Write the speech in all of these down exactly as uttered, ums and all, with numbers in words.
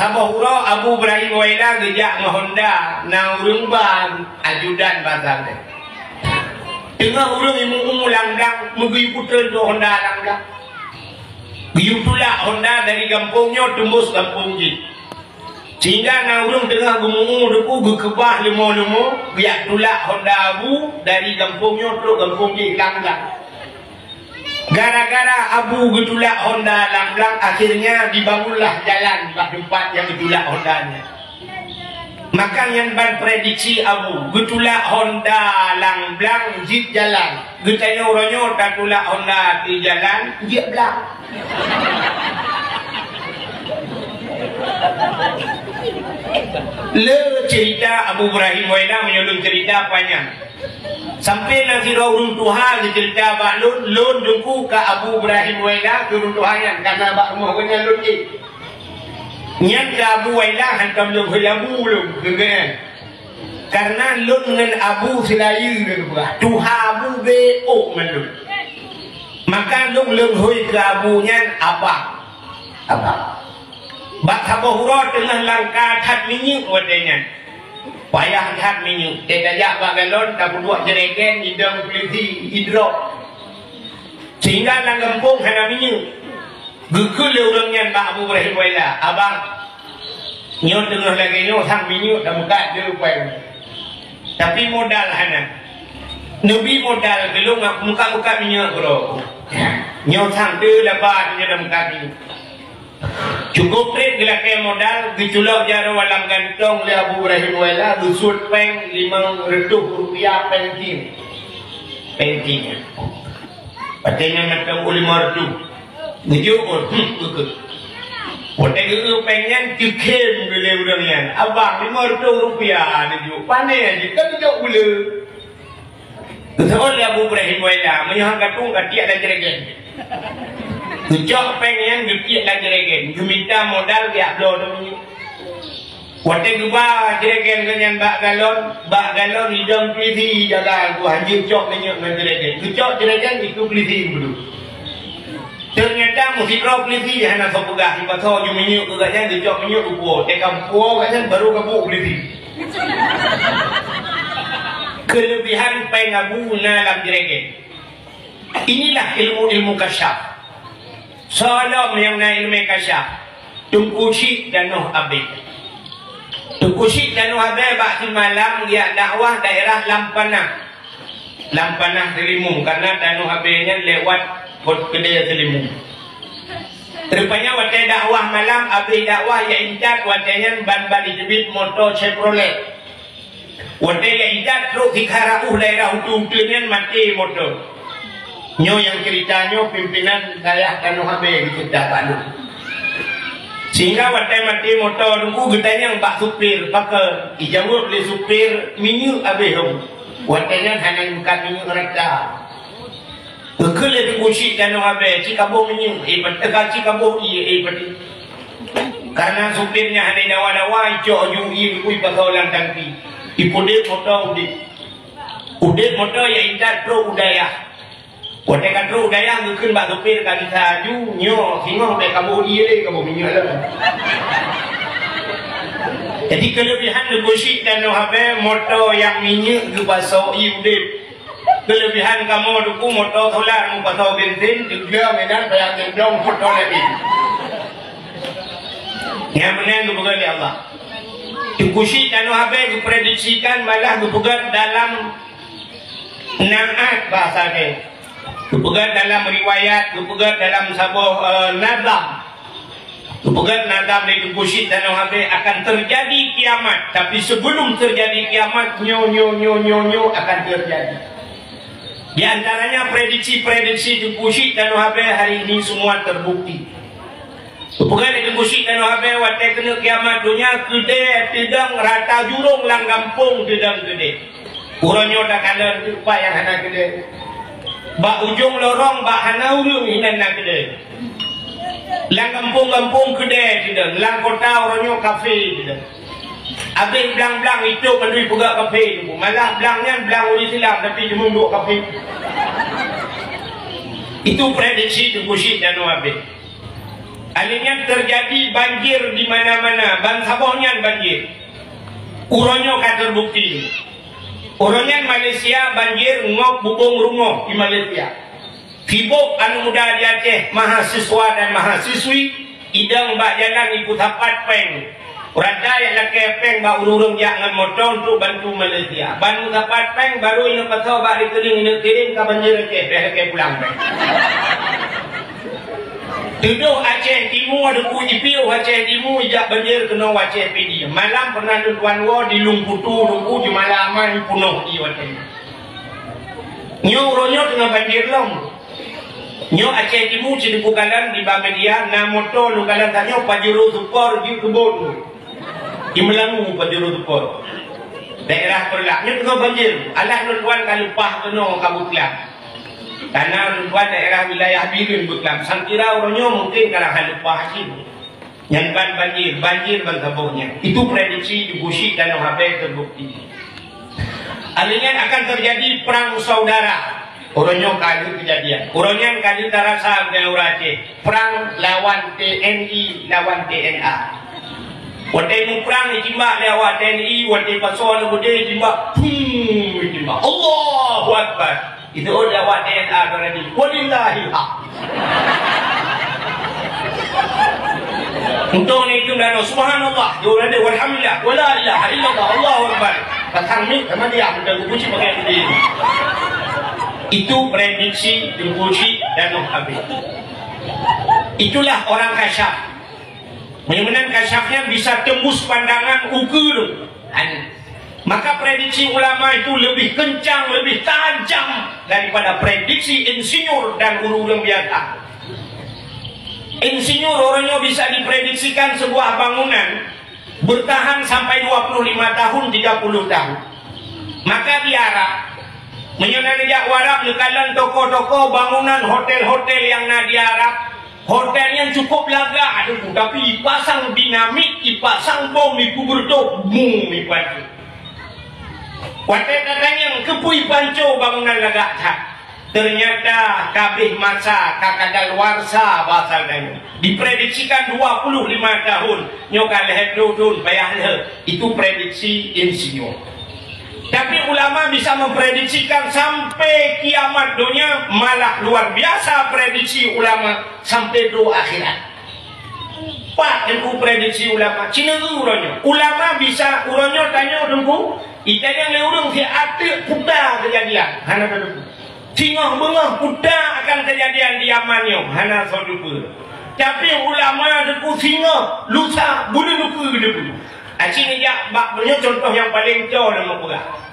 Saboh uroe Abu Ibrahim Ruwaila geujak ngon honda, na ureuëng ba ajudan basa teuh. Teungoh ureuëng imu-umu lam blang, meugeuyue putôh trok honda lam blang. Geuyue tulak honda dari gampông nyoe teumbus gampông jih. Sehingga na ureuëng teungoh geumumu deungon geukeubah leumo-leumo, geujak tulak honda Abu dari gampông nyoe trok gampông jih lam blang. Gara-gara Abu geutulak honda lam blang, akhirnya dibangunlah jalan bak teumpat nyang geutulak honda nyan. Maka nyan ban prediksi Abu, geutulak honda lam blang jeuet jalan. Geutanyoe uroe nyoe tatulak honda teuh jalan, jeuet blang. Le cerita Abu Ibrahim Ruwaila meunyoe lôn cerita panyang. Sampai na sidroe ureuëng tuha geuceurita bak lôn, lôn teungku ka Abu Ibrahim Ruwaila keu ureuëng tuha nyan, karna bak rumoh geuh nyan lôn jih. Nyan keu Abu Ruwaila hantom lôn hôi Abu lôn keu geuhnyan. Karna lôn ngon Abu seulayeue lôn peugah, tuha Abu beu ôk ngon lôn. Maka lôn lôn hôi keu Abu nyan Abang. Abang. Bak saboh uroe teungoh langka that minyeuk watée nyan. Payah that minyeuk, teuh tajak bak galon, tapeuduek jereken, idong peulisi, idrop. Sehingga lam gampông hana minyeuk. Geukheun lé ureuëng nyan bak Abu Ibrahim Ruwaila, "Abang, nyoe teungoh lagée nyoe sang minyeuk tameukat deuh péng. Tapi modal hana. Neubi modal keu lôn, meukat-meukat minyeuk keudroe. Nyoe sang deuh laba nyoe tameukat minyeuk." Cukup treb geulakée modal, geuculok jaroe lam gantong lé Abu Ibrahim Ruwaila, geusuet péng limong reutôh rupiah péng tin. Péng tin nyan. Watée nyan mantong u limong reutôh. Geujok, hmm, geukheun. Watée geueu péng nyan, teukhém lé ureuëng nyan, "Abang, limong reutôh rupiah neujok, pané jih, ka geujok gula." Geuseuôt lé Abu Ibrahim Ruwaila, "Meunyoe hana katueng, katiek lam jereken." Geucok péng nyan, geutiek lam jereken, geumita modal geujak bloe teuk minyeuk. Watée geuba jereken geuh nyan bak galon, bak galon idong peulisi jaga, hanjeuet cok minyeuk ngon jereken. Geucok jereken, ikeu peulisi geuduek. Teunyata meusidroe peulisi hana soe peugah, sipasoe ju minyeuk keu gobnyan, geucok minyeuk geupuwoe. Teuka puwoe gobnyan baru geubuet peulisi. Keuleubihan péng Abu na lam jereken. Inilah ilmu-ilmu kasyaf. Soe lom nyang na ileumé kasyaf? Teungku Chik Tanoh Abée. Teungku Chik Tanoh Abée bak simalam geujak dakwah daerah Lampanah. Lampanah Seulimeum, karna Tanoh Abée nyan lewat kot keudée Seulimeum. Rupanya watée dakwah malam, abéh dakwah jak intat, watée nyan ban-ban jiteubiet moto Chevrolet. Watée jak intat trok sikha rauh daerah uteuen-uteuen nyan maté moto. Nyoe nyang cerita nyoe pimpinan dayah Tanoh Abée geuceurita bak lôn. Sehingga watée maté moto teungku geutanyong bak supir, "Pakon?" Ijaweueb lé supir, "Minyeuk abéh hom." Watée nyan hana meukat minyeuk rata. Geukheun lé Teungku Chik Tanoh Abée, "Ci kaboh minyeuk, eh, pat-, eh, ci kaboh ié, eh, pati." Karna supir nyan hana dawa-dawa, icok ju ié, ipasoe lam tangki. Ipeudeh moto udeb. Udeb moto jak intat trok u dayah. Watée ka trok u dayah, geukheun bak supir ka gisa aju, "Nyoe, singoh bèk kaboh ié lé, kaboh minyeuk lom." Jadi, keuleubihan Teungku Chik Tanoh Abée, moto nyang minyeuk geupasoe ié udeb. Keuleubihan kamoe teungku moto solar meupasoe bensin, teugleng inan payah teugleng moto laén. Nyang meunan geupeugah lé Allah. Teungku Chik Tanoh Abée geuprediksikan malah geupeugah dalam naat bahasa nyan. Geupeugah dalam riwayat, geupeugah dalam saboh, eh, nazam. Geupeugah nazam lé Teungku Chik Tanoh Abée akan teujadi kiamat, tapi sebelum teujadi kiamat, nyoe, nyoe, nyoe, nyoe, nyoe akan teujadi. Di antaranya prediksi-prediksi Teungku Chik Tanoh Abée hari ini semua terbukti. Geupeugah lé Teungku Chik Tanoh Abée watée keuneuk kiamat donya keudée teudong rata jurông lam gampông teudong keudée. Uroe nyoe takalon teuk pat nyang hana keudée. Bak ujong lorong bak hana ureuëng inan na keudée. Lam gampông-gampông keudée keudée, lam kota uroe nyoe kafe keudée. Abéh blang-blang itôb mandum peugah kafe teungku. Malah blang nyan blang ureuëng Islam tapi jimeung duek kafe. Itu prediksi Teungku Chik Tanoh Abée. Alèh nyan teujadi banjir di mana-mana, ban saboh nyan banjir. Uroe nyoe ka teubukti. Uroe nyan Malaysia banjir ngok bubông rumoh di Malaysia. Sibok aneuk muda di Aceh, mahasiswa dan mahasiswi, idong bak jalan ipeusapat péng. Rata nyang lakèe péng bak ureueng-ureueng jak ngon moto untuk bantu Malaysia. Ban meusapat péng, barô inong pasoe bak rekening inong kirim ka banjir Aceh, bèk lakèe pulang péng. Tudoh Aceh Timu, Teungku, ipiôh Aceh Timu ijak banjir keunoe u Aceh Pidie. Malam pernah lôn tuan woe di Lueng Putu, Teungku, jeumalaman peunoh ie watèe nyan. Nyoe uroe nyoe teungoh banjir lom. Nyoe Aceh Timu, Teungku, kalon di bak media, na moto lôn kalon tanyoe Pajero Super jeuet keu bôn. Di Meulamu Pajero Super. Daerah Peureulak nyoe teungoh banjir. Alah lôn tuan ka leupah keunoe ka beuklam. Karena lôn tuan daerah wilayah Bireuen beuklam. Sang kira uroe nyoe mungkin ka lheueh leupah cit. Nyan ban banjir, banjir ban saboh nyan. Itu prediksi Teungku Chik Tanoh Abee teubukti. Alèh nyan akan teujadi prang saudara. Uroe nyoe ka lheueh keujadian. Uroe nyan ka lheueh tarasa bak ureueng Aceh. Prang lawan T N I lawan T N A. Watèe muprang jitimbak lé awak T N I, watèe pasoe aneuk beudé jitimbak, pum, jitimbak. Allahu Akbar. Itu awak T N A tadi. Walillahil haq. Untung ni itu dah, subhanallah. Dia orang dia, walhamdulillah. Wala ilaha illallah. Allahu Akbar. Pasang mic sama dia, udah geupuji pakai diri. Itu prediksi Teungku Chik Tanoh Abee. Itulah orang kasyaf. Meunyoe meunan kasyafnya bisa tembus pandangan ukeue. Maka prediksi ulama itu lebih kencang, lebih tajam daripada prediksi insinyur dan ureueng-ureueng biasa. Insinyur uroe nyoe bisa diprediksikan sebuah bangunan bertahan sampai dua puluh lima tahun, tiga puluh tahun. Maka di Arab, meunyoe na neujak u Arab, neukalon toko-toko, bangunan, hotel-hotel nyang na di Arab, hotel nyan cukup lagak, Teungku, tapi ipasang dinamit, ipasang bom, ipeubeureutoh, bum, ipanco. Watèe tatanyong, keupeue ipanco bangunan lagak that? Ternyata ka abéh masa, ka kadaluwarsa basa geutanyoe. Diprediksikan dua puluh lima tahun, nyoe ka lhèe ploh thôn, payah lheueh. Itu prediksi insinyur. Tapi ulama bisa memprediksikan sampai kiamat donya, malah luar biasa prediksi ulama sampai trôh akhirat. Pat Teungku prediksi ulama? Cina uroe nyoe. Ulama bisa uroe nyoe tanyoe Teungku, itanyong lé ureueng si ateueh puta keujadian. Hana tateupeue. Singoh beungoh puta akan keujadian di Yaman nyoe, hana soe teupeue. Tapi ulama Teungku singoh, lusa, buleuen teupeue geuteupeue. Aci neujak bak meunyoe contoh nyang paleng cong lom meupeugah.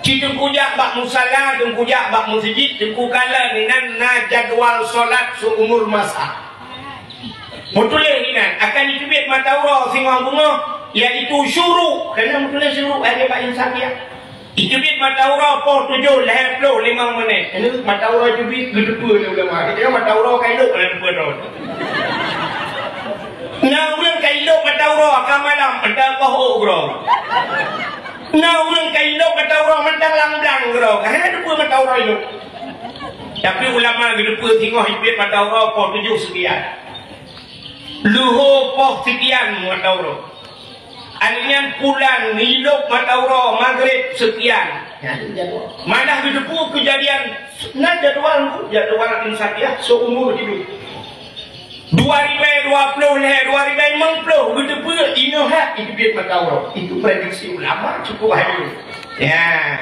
Ci Teungku jak bak musala, Teungku jak bak meuseujid, Teungku kalon inan na jadwal solat seumur masa. Meutuléh inan akan jiteubiet mata uroe singoh beungoh, yaitu syuruk. Keuneuk meutuléh syuruk, hai bak insan dia. Jiteubiet mata uroe poh tujoh lhèe ploh limong menit. Ini mata uroe jiteubiet geuteupeue lé ulama. Kita mata uroe ka ilok lam teupeu droe. Na ureueng ka ilok mata uroe ka malam, entah poh ôk droe. Na ureueng ka ilok mata uroe mantong lam blang keudroe, ka hana teupeue mata uroe ilok. Tapi ulama geuteupeue singoh jiteubiet mata uroe poh tujoh sekian. Luho poh sekian mata uroe. Alèh nyan pulan ilok mata uroe magrib sekian. Malah geuteupeue keujadian, na jadwal, jadwal insan dia seumur hidup. Dua ribèe dua ploh lhèe, dua ribèe limong ploh geuteupeue inoe hat jiteubiet mata uroe. Itu prediksi ulama cukup hayu. Ya.